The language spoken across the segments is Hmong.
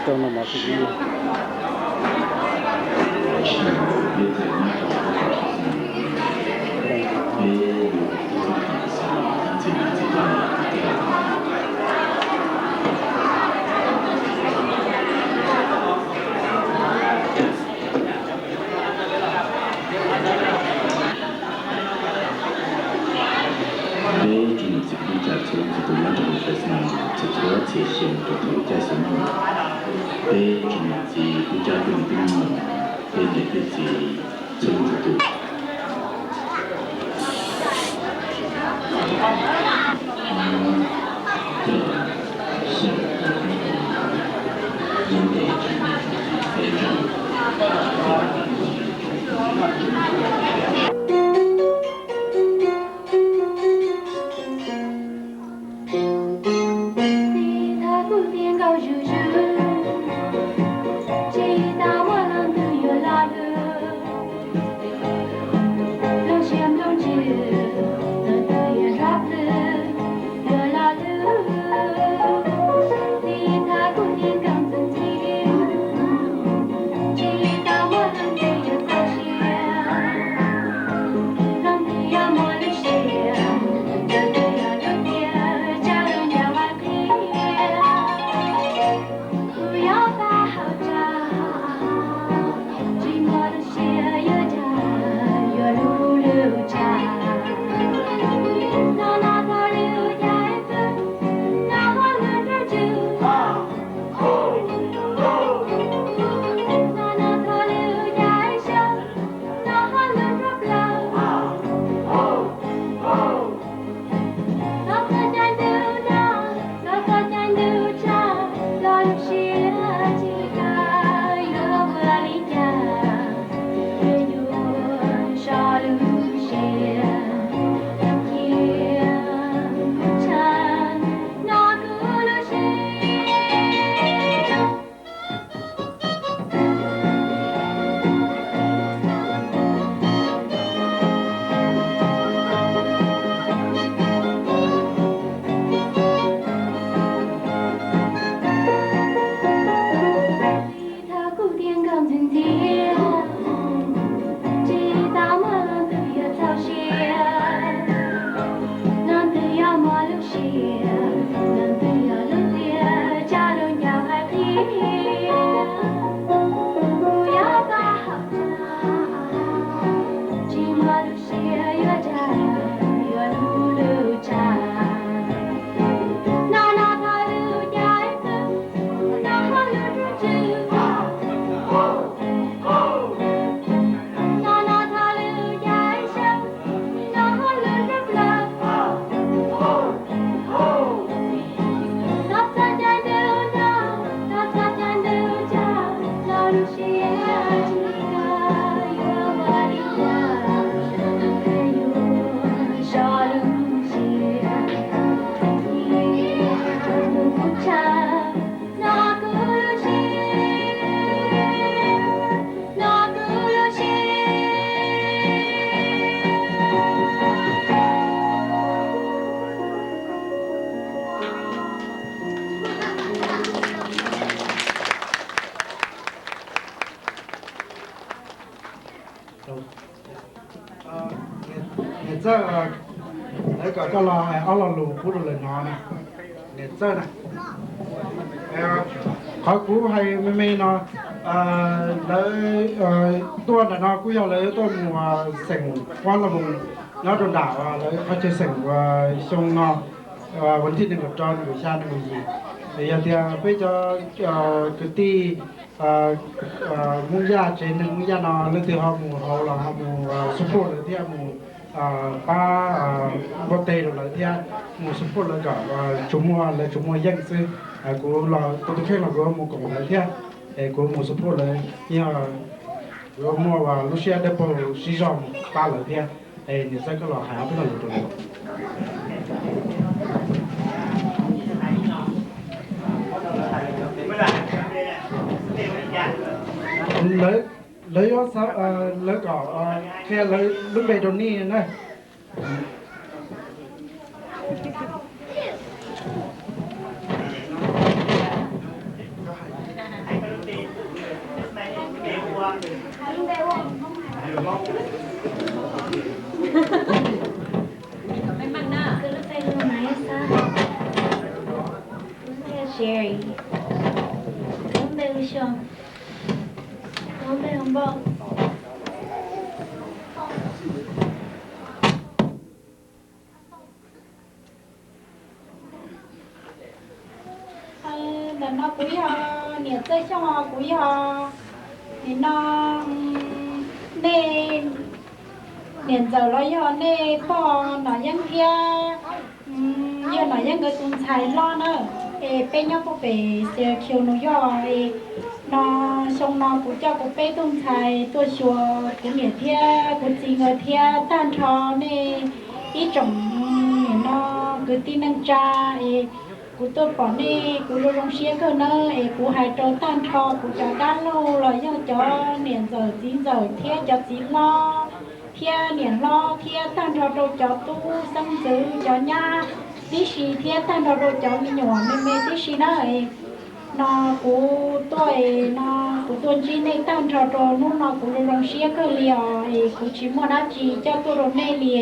Coj no mas Peb tsoom niam txiv kwv tij txhua leej txhua tus nyob rau hauv Fresno txhua txhua txhia xyoo rau thaum lub caij xyoo no, peb tsoom niam txiv kwv tij kwv tij, peb niam peb txiv txhua leej txhua tus Niam Txawj, lawv kom koj los hais ob lo lus pub rau lawv hnov na. Niam Txawj na, qhov kuv hais me me no, lawv tuaj nram no kuj yog lawv tuaj mus xeem Pob Los Moos nyob rau nram lawv qhov chaw xeem uas xyoo no, vas thib nees nkaum rau, nees nkaum xya, nees nkaum yim. Yog tias peb cov kwv tij Hmoob Yaj, tsev neeg Hmoob Yaj no leej twg ho mus hauv los ho mus support lawv thiab, mus pab npau tes rau lawv thiab, mus support lawv kom tsuas muaj, lawv tsuas muaj yeej xwb. Kuv los tus tus kheej los kuv mus koom lawv thiab, es kuv mus support lawv, yog kuv muaj lub siab dawb paug sib zog mus pab lawv thiab. Es Niam Txawj, koj los hais ob peb lo lus rau lawv. Lawv, lawv yuav, lawv kom qhia lawv lub npe rau nej na. Ntawm no kuv yog niam Txawj Xyooj, kuv yog nim no nej niam ntxawm los yog nej pog Nom Yeeb thiab, yog Nom Yeeb nkawd tus ntxhais hlob na. Es peb nyob puag pem Syracuse, New York. Es no xyoo no kuv coj kuv peb tug ntxhais tuaj xyuas kuv niam thiab kuv txiv nkawd thiab tag nrho nej ib tsoom nim no kwv tij neej tsa. Es kuv tuaj pom nej kuv zoo zoo siab kawg nawb. Es kuv hais rau tag nrho kuv cov dab laug los yog cov niam ntxawm txiv ntxawm thiab cov txiv hlob thiab niam hlob thiab tag nrho rau cov tub xeeb ntxwv cov nyab tib si thiab tag nrho rau cov me nyuam me me tib si na. No kuv tuaj, no kuv tuaj ntsib nej tag nrho rau hnub no kuv zoo zoo siab kawg li os. Es kuv tsis muaj dab tsi coj tuaj rau nej li,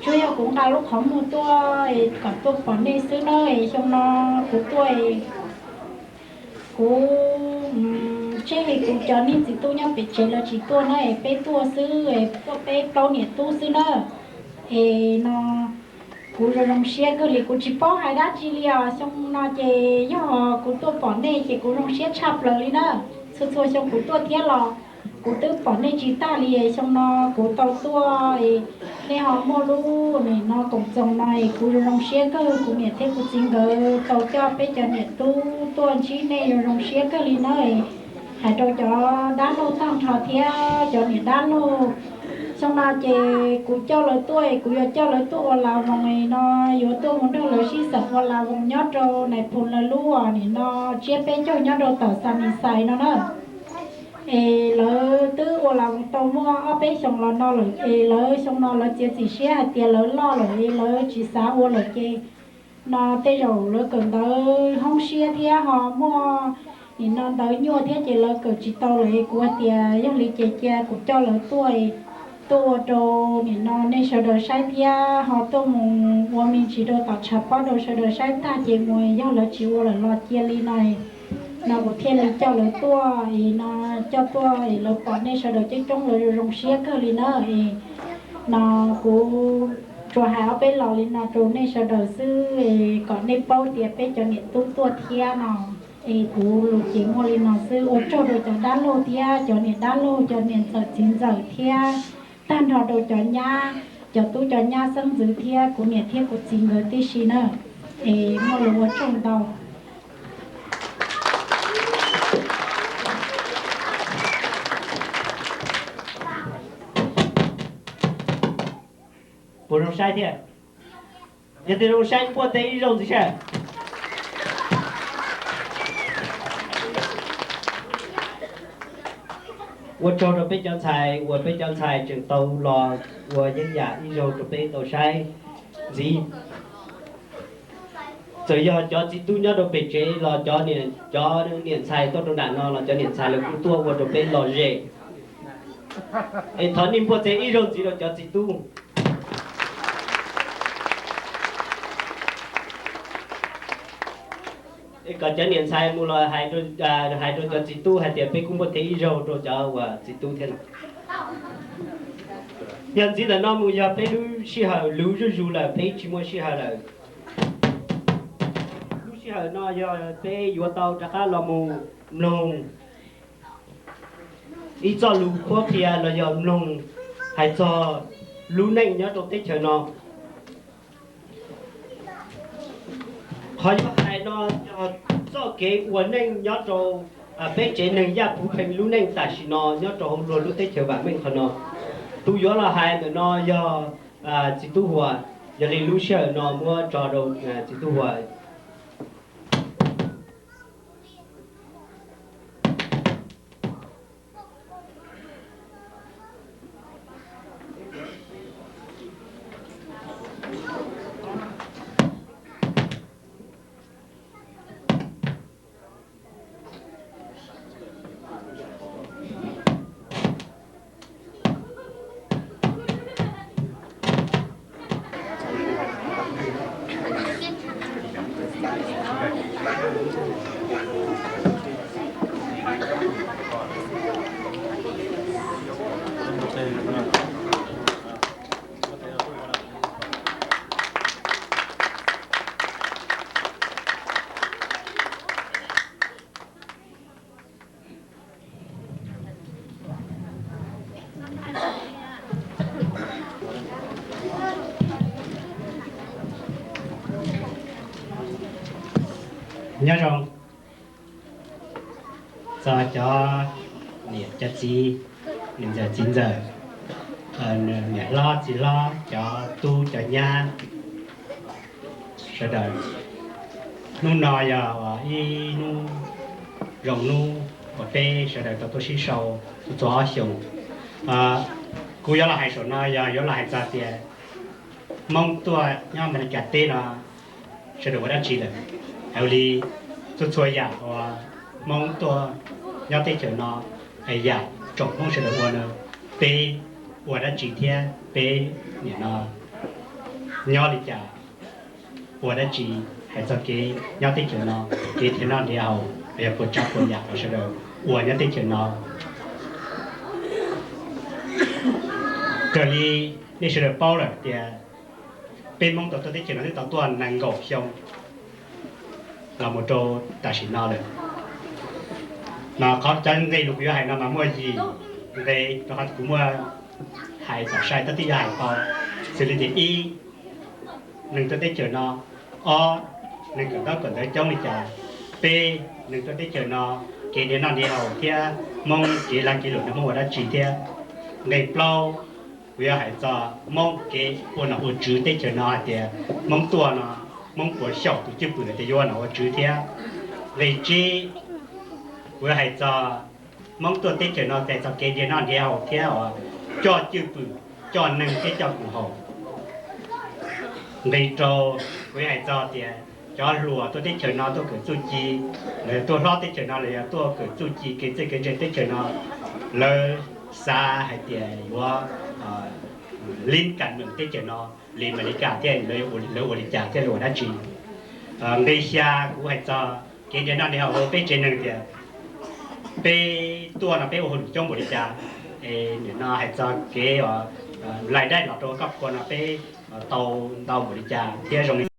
tsuas yog kuv nqa lub qhov muag tuaj es kom tuaj pom nej xwb na. Es xyoo no kuv tuaj, kuv tseg kuv cov niag txiv tub nyob pem tsev lawv tsis tuaj na, es peb tuaj xwb, es tuaj peb plaub niam tub xwb na. Es no kuv zoo zoo siab kawg li, kuv tsis paub hais dab tsi li os. Xyoo no ces yog kuv tuaj pom nej ces kuv zoo siab tshaj plaws li na. Txhua txhua xyoo kuv tuaj thiab los kuv twb pom nej tsis tag li. Xyoo no kuv tau tuaj, nej ho muaj lub nim no koom txoos no es kuv zoo zoo siab kawg. Kuv niam thiab kuv txiv nkawd tau coj peb cov niam tub tuaj ntsib nej zoo zoo siab kawg li na. Hais rau cov dab laug tag nrho thiab cov niam dab laug, xyoo no ces kuv coj lawv tuaj, kuv yuav coj lawv tuaj ua las voos no, yuav tuaj mus nrog lawv sib xeem ua las voos nyob rau nais phoo lawv lub nim no tsiab peb caug nyob rau tom Xas Nis Xais no na. Es lawv twb ua las voos tau muaj ob peb xyoos los no lawm, es lawv xyoo no lawv txiav txim siab hais tias lawv loj lawm es lawv tsis xav ua lawm ces no tej zaum lawv kawm ntawv hoob siab thiab ho muaj nim no ntawv nyuaj thiab ces lawv kawm tsis tau lawm. Kuv hais tias yog li ces cia kuv coj lawv tuaj, tuaj ua rau nim no nej sawv daws saib thiab ho tuaj mus ua me ntsis rau tom tshav pob rau sawv daws saib tag ces mus, yog lawv tsis ua lawm los cia li no, no kuv thiaj li coj lawv tuaj es no coj tuaj es lawv pom nej sawv daws coob coob lawv zoo zoo siab kawg li na. Es no kuv tsuas hais ob peb los li no rau nej sawv daws xwb es kom nej paub tias peb cov niam tub tuaj thiab no. Es kuv lus ces muaj li no xwb, ua tsaug rau cov dab laug thiab cov niam dab laug, cov niam ntxawm txiv ntxawm thiab tag nrho rau cov nyab, cov tub cov nyab xeeb ntxwv thiab kuv niam thiab kuv txiv nkawd tib si na. Es muaj lus ua tsaug ntau. Puas zoo saib thiab? Yog tias zoo saib npuaj teb ib zaug ntxiv saib. Ua tsaug rau peb cov ntxhais uas peb cov ntxhais tseem tau los ua yeeb yam ib zaug rau peb tau saib ntxiv. Txawm yog cov txiv tub nyob rau pem tsev los cov, cov niam ntxhais tuaj rau nram no los cov niam ntxhais lawv kuj tuaj ua rau peb lom zem. Es thov nej npuaj teb ib zaug ntxiv rau cov txiv tub. Es kom cov niam ntxhais mus los hais rau cov txiv tub hais tias peb kuj npuaj teb ib zaug rau cov uas txiv tub thiab no. Yog ntxiv ntawm no mus yog peb lub sij hawm luv zuj zus lawm, peb tsis muaj sij hawm lawm. Lub sij hawm no yog peb yuav tau rov qab los mus mloog ib txoj lus qhuab qhia los yog mloog hais txog lub neej nyob rau teb chaws no. Qhov yuav hais no yog txoj kev ua neej nyob rau peb tsev neeg Yaj Puv Pheej lub neej tam sim no nyob rau hauv luag lub teb chaws vam meej qhov no. Tus yuav los hais ntawm no yog txiv tub Huas, yog li lub sij hawm no muab tso rau txiv tub Huas. Nyob zoo txog cov niam cov txiv, niam ntxawm txiv ntxawm, niam hlob txiv hlob, cov tub cov nyab sawv daws. Hnub no yog ib hnub zoo hnub uas peb sawv daws tau tuaj sib sau txhua txhua ob xyoos. Kuv yuav los hais saum no yog yuav los hais txog tias Hmoob tuaj nyob Amelikas teb no sawv daws ua dab tsi lawm. Hais li txhua txhua yam uas Hmoob tuaj nyob teb chaws no, yam tsoom Hmoob sawv daws ua no, peb ua dab tsi thiab peb nim no nyob li cas, ua dab tsi, hais txog kev nyob teb chaws no, kev nrhiav noj nrhiav haus, los yog puas tsav puas yam uas sawv daws ua nyob teb chaws no. Raws li nej sawv daws paub lawm tias peb Hmoob tau tuaj teb chaws no twb tau tuaj nees nkaum xyoo los mus rau tam sim no lawm. Mas qhov cov nqe lus kuv yuav hais no mas muaj yim nqe, rau qhov kuv muaj hais tom sai tab twb yuav hais tau, xws li tias ib, neeg tuaj teb chaws no, ob, neeg kawm ntaub kawm ntawv coob li cas, peb, neeg tuaj teb chaws no kev nrhiav noj nrhiav haus thiab Hmoob kev lag kev luam no Hmoob ua dab tsi thiab. Nqe plaub, kuv yuav hais txog Hmoob kev ua nom ua tswv teb chaws no hais tias Hmoob tuaj no, Hmoob puas xyaum tus cwj pwm hais tias yuav ua nom ua tswv thiab. Nqe tsib, kuv yuav hais txog Hmoob tuaj teb chaws no txais txog kev nrhiav noj nrhiav haus thiab uas coj cwj pwm, coj neeg thiab coj koom haum. Nqe rau, kuv yuav hais txog tias cov hluas tuaj teb chaws no tuaj kawm txuj ci, los yog tuaj hlob teb chaws no los yog tuaj kawm txuj ci kev txawj kev ntse teb chaws no, lawv xav hais tias yuav lib kam nws teb chaws no li Amelikas thiab, lawv ua li cas thiab lawv ua dab tsi. Nqe xya, kuv hais txog kev nrhiav noj nrhiav haus hauv peb tsev neeg tias peb tuaj no peb ua hauj lwm coob npaum li cas. Nim no hais txog kev lais daij los rau koj pua no peb tau ntau npaum li cas thiab zoo li